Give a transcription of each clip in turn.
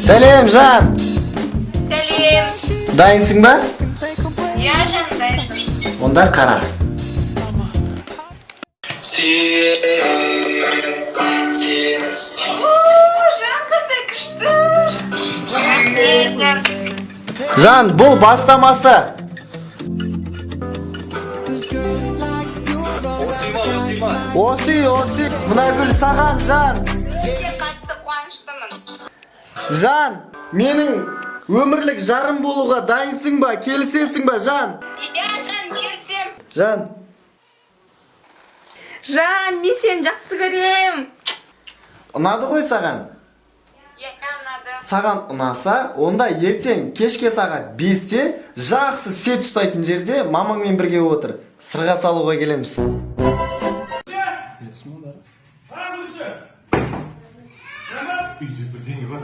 Сәлем, Жан! Сәлем. Дайынсың ба? Иә, жан, дайынмын. Онда қара. Сені О, жан, қандай күшті. Рахмет, жан. Жан, бұл бастамасы. Осы ма, осы ма? Осы, осы. Мына гүл саған, Жан. Өте қатты қуаныштымын. Жан, менің өмірлік жарым болуға дайынсың ба? Келісесің ба, Жан? Иә, жан, келісем. Жан, Жан, мен сені жақсы көрем. Ұнады ғой саған? Иә, ұнады. Саған ұнаса, онда ертең кешке сағат 5-те жақсы сет ұстайтын жерде мамаңмен бірге отыр. Сырға салуға келеміз. Үйде бірдеңе бар.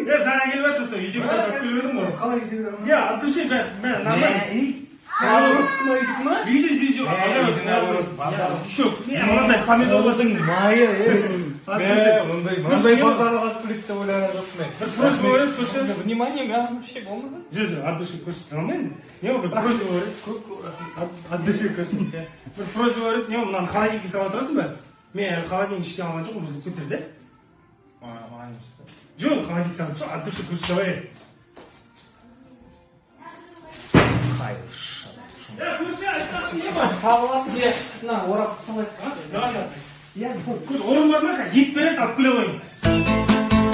Е, жаңа келіп жатыр, сол үйде бір келіп едім ғой. Қалай кетеді? Иә, от души, жан, мә, нормально. Үйде, үйде, еще мынандай помидорлардың Майы, Мә, мындай мындай базарға алып келеді деп ойлаған жоқпын мен. Бір просьба бар еді, көрші. Внимание, маған вообще болмады. Жоқ, жоқ, от души көрші алмаймын. Не ол, бір просьба бар еді. От души көрші. Бір просьба бар еді, не ол, мынаны холодильникке салып отырасың ба? Мен әлі холодильник іше алған жоқпын, бұзылып кетер де. Жоқ, холодильник салып, жоқ, от души көрші, давай. Е, көрші, айтпақшы, не бар? Салып алып, не, мына орап салайық. Давай, давай. Иә, Көрші, орын бар ма? Қазір ет береді, алып келе қояйын.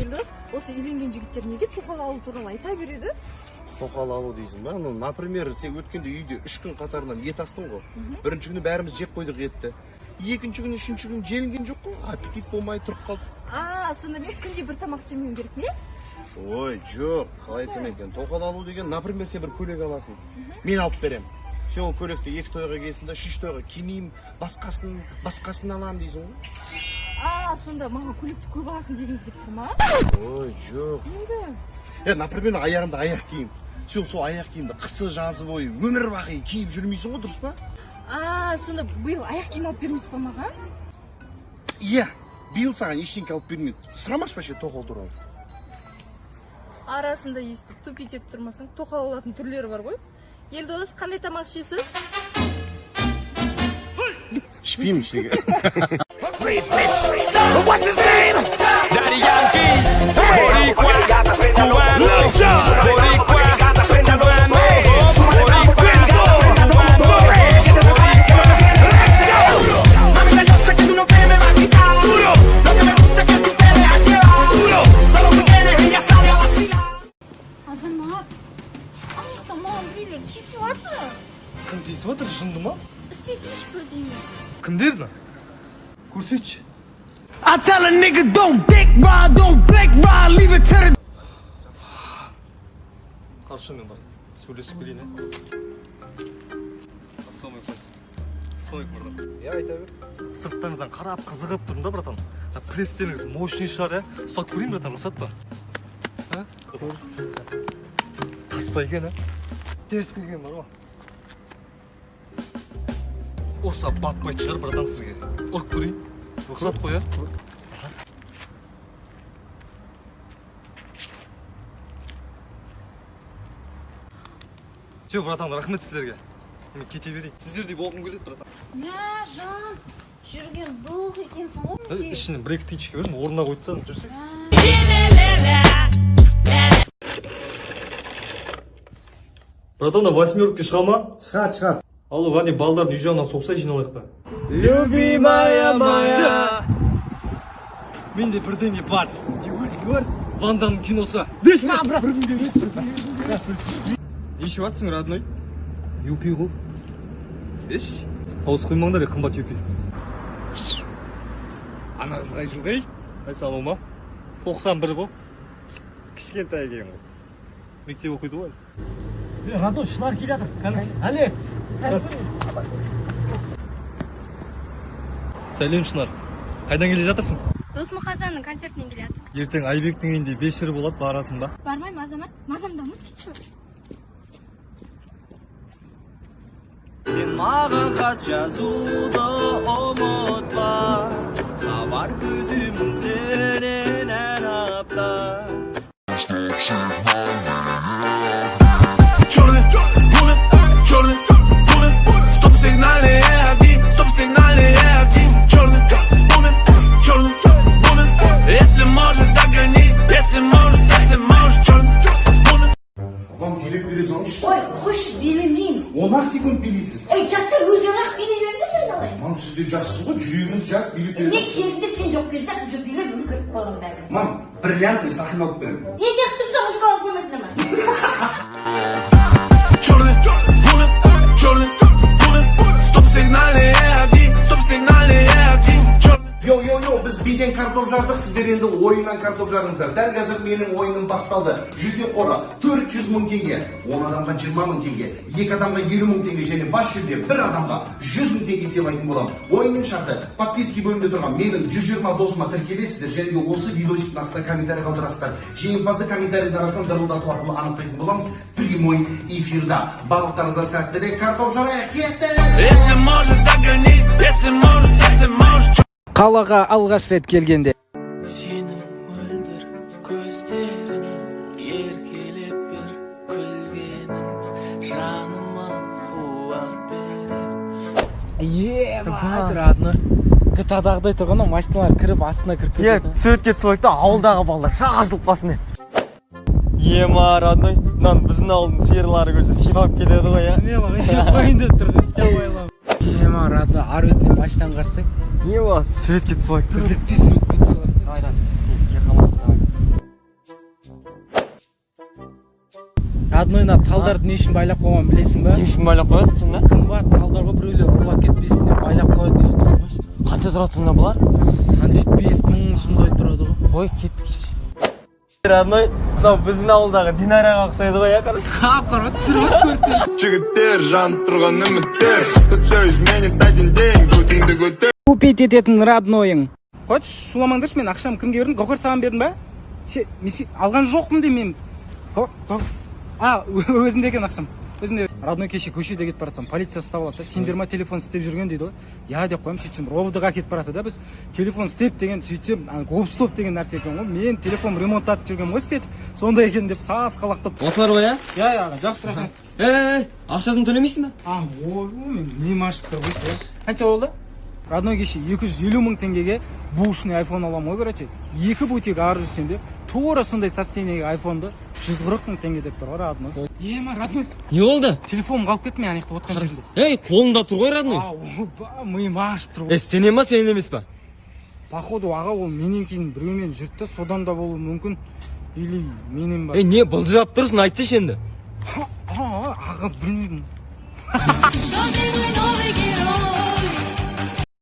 Елдос, осы үйленген жігіттер неге тоқал алу туралы айта береді? Тоқал алу дейсің ба? Ну, например, сен өткенде үйде 3 күн қатарынан ет астың ғой. Бірінші күні бәріміз жеп қойдық етті. Екінші күні, үшінші күні желінген жоқ қой, аппетит болмай тұрып қалды. А, сонда мен күнде бір тамақ істемеуім керек ме? Ой, жоқ, қалай айтсам екен, тоқал алу деген, например, сен бір көйлек аласың, мен алып беремін. Сен ол көйлекті екі тойға киесің да, үшінші тойға кимеймін, басқасын, басқасын аламын дейсің ғой. А, сонда маған көйлекті көп аласың дегіңіз келіп тұр ма? Ой, жоқ. Енді Е, например, аяғында аяқ киім. Сен сол аяқ киімді қысы жазы бойы өмір бақи киіп жүрмейсің ғой, дұрыс па? А, сонда биыл аяқ киім алып бермейсіз ба маған? Иә, биыл саған ештеңке алып бермеймін. Сұрамашы вообще тоқал туралы. Арасында естіп тупить етіп тұрмасаң, тоқал алатын түрлері бар ғой. Елдос, қандай тамақ ішесіз? Ішпеймін ештеңе. What's his name? Daddy Yankee. Boricua, cubano. Boricua, cubano. Boricua, cubano. Let's go. Mami, yo sé que tú no te me vas a quitar. Duro. Lo que me gusta es que tú te dejas llevar. Duro. Todo lo que quieres, ella sale a vacilar. Азамат, ана жақта маған біреулер тиісіп жатыр. Кім тиісіп жатыр, жынды ма? Істесейші бірдеңе. Кімдер мына? Көрсетші. I tell a nigga don't dick ride, don't blink ride, leave it to the Хорошо, мен барып сөйлесіп келейін, иә. Ассалаумағалейкум. Ассалаумағалейкум, братан. Иә, айта бер. Сырттарыңыздан қарап қызығып тұрмын да, братан. А, престеріңіз мощный шығар, иә? Ұстап көрейін, братан, рұқсат па? А? Таста екен, а? Теріс келген бар ғой. Ұрса батпайтын шығар, братан, сізге. Ұрып көрейін. Рұқсат қой, иә? Все, братан, рахмет сіздерге. Мен кете берейін. Сіздердей болғым келеді, братан. Мә, жан, жүрген дух екенсің ғой мінекей. Ішінен бір екі тиыншық бердім, орнына қойып тастадым, жүрсек. Братан, мына восьмерка шыға ма? Шығады, шығады. Алло, Ғани, балдардың үй жағынан соқса, жиналайық та. Любимая моя. Менде бірдеңе бар. Не бар? Ван Дамның киносы. Не ішіп жатсың, родной? Юпи ғой. Еш. Ауыз құймаңдар, е, қымбат юпи. Ана қыз қай жылғы, ей? Қайсы, анау ма? 91 ғой. Кішкентай екен ғой. Мектеп оқиды ғой әлі. Родной, Шынар келе жатыр. Әле. Сәлем, Шынар. Қайдан келе жатырсың? Досмұқасанның концертінен келе жатырмын. Ертең Айбектің үйінде вечер болады, барасың ба? Бармаймын, Азамат. Мазамды ұмыт, кетші. Сен маған хат жазуды ұмытпа, хабар күтемін сенен әр апта. Черный бумер, черный бумер. Стоп сигнальные огни, стоп сигнальные огни. Черный бумер, черный бумер. Если можешь, догони, если можешь, если можешь. Черный бумер. Мам, билеп бере салыңызшы. Ой, қойшы, билемеймін. 10-ақ секунд билейсіз. Ей, жастар өздері ақ билей беріңдерші, айналайын. Мам, сіз де жассыз ғой, жүрегіңіз жас, билеп бере. Не, кезінде сен жоқ кезде ақ уже билеп үлгеріп қойған бәрін. Мам, бриллиантовый сақина алып беремін. Не неғып тұрса, музыкалар қоймайсыңдар ма? Черный бумер, черный бумер. Стоп сигнальные огни, стоп сигнальные огни. Черный. Йоу, йоу, йоу, біз биден картоп жардық, сіздер енді ойыннан картоп жарыңыздар. Дәл қазір менің ойыным басталды. Жүлде қоры 400 мың теңге, 10 адамға 20 мың теңге, екі адамға 50 мың теңге және бас жүлде бір адамға 100 мың теңге сыйлайтын боламын. Ойынның шарты: подписки бөлімінде тұрған менің 120 досыма тіркелесіздер және де осы видосиктің астына комментарий қалдырасыздар. Жеңімпазды комментарийдің арасынан дырылдату арқылы анықтайтын боламыз прямой эфирда. Барлықтарыңызға сәттілік, картоп жарайық, кеттік! Если можешь, догони, если можешь, если можешь. Қалаға алғаш рет келгенде. Сенің мөлдір көздерің, еркелеп бір күлгенің жаныма қуат берер. Е, родной, ГТА-дағыдай тұрған ғой, машиналар кіріп, астына кіріп Иә, кетеді. Суретке түсіп алайық та, ауылдағы балалар жазылып қалсын. Ема, родной, мынаны біздің ауылдың сиырлары көрсе, сипап кетеді ғой, иә. Смело, ішіп қояйын деп тұр ғой, іше қоя. Ема, родной, ар бетінен машинаны қарасаң. Не болады, суретке түсіп алайық та. Білдіртпей суретке түсіп алайық. Давай, давай, қалмасын, давай. Родной, мына талдарды не үшін байлап қойғанын білесің ба? Не үшін байлап қояды сонда? Қымбат талдар ғой, біреулер ұрлап кетпесін деп байлап қояды өйстіп. Қанша тұрады сонда бұлар? Сан жетпес мың сондай тұрады ғой. Қой, кеттік. Родной, мынау біздің ауылдағы Динараға ұқсайды ғой, иә, қарашы. Қап қара түсіріп алшы, көрсетейін. Жігіттер, жанып тұрған үміттер. Тут все изменит один день. Көтіңді көтер. Купить ететін роднойың. Қойшы, шуламаңдаршы, мен ақшам кімге бердім? Гауһар, саған бердім ба? Се, мен алған жоқпын деймін мен. А, өзімде екен ақшам. Өзімде. Родной, кеше көшеде кетіп бара жатсам, полиция ұстап алады да, сендер ма телефон істеп жүрген дейді ғой. Я деп қоямын, сөйтсем РОВД-ға кетіп барады да, біз телефон істеп деген, сөйтсем гоп-стоп деген нәрсе екен ғой. Мен телефон ремонттатып жүргенмін ғой, істетіп. Сондай екен деп сасқалақтап. Осылар ғой, иә? Иә, жақсы, рахмет. Ей, ақшасын төлемейсің ба? А, ой, мен миым ашып тұр ғой. Ше. Қанша болды? Родной, кеше 250 мың теңгеге бушный айфон аламын ғой, короче. Екі бутик ары жүрсем де, тура сондай состояниеге айфонды 140 мың теңге деп тұр ғой, родной. Ема, родной, Не болды? телефоным қалып кетті мен ана жақта отқан жерімде. Ей, қолыңда тұр ғой, родной. А, ойба, миым ашып тұр ғой. Ей, сенен ба, сенен емес па? Походу, аға, ол менен кейін біреумен жүрді де, содан да болуы мүмкін. Или менен ба? Ей, не былжырап тұрсың, айтсайшы енді. А, аға, білмеймін. Кто ты мой новый герой?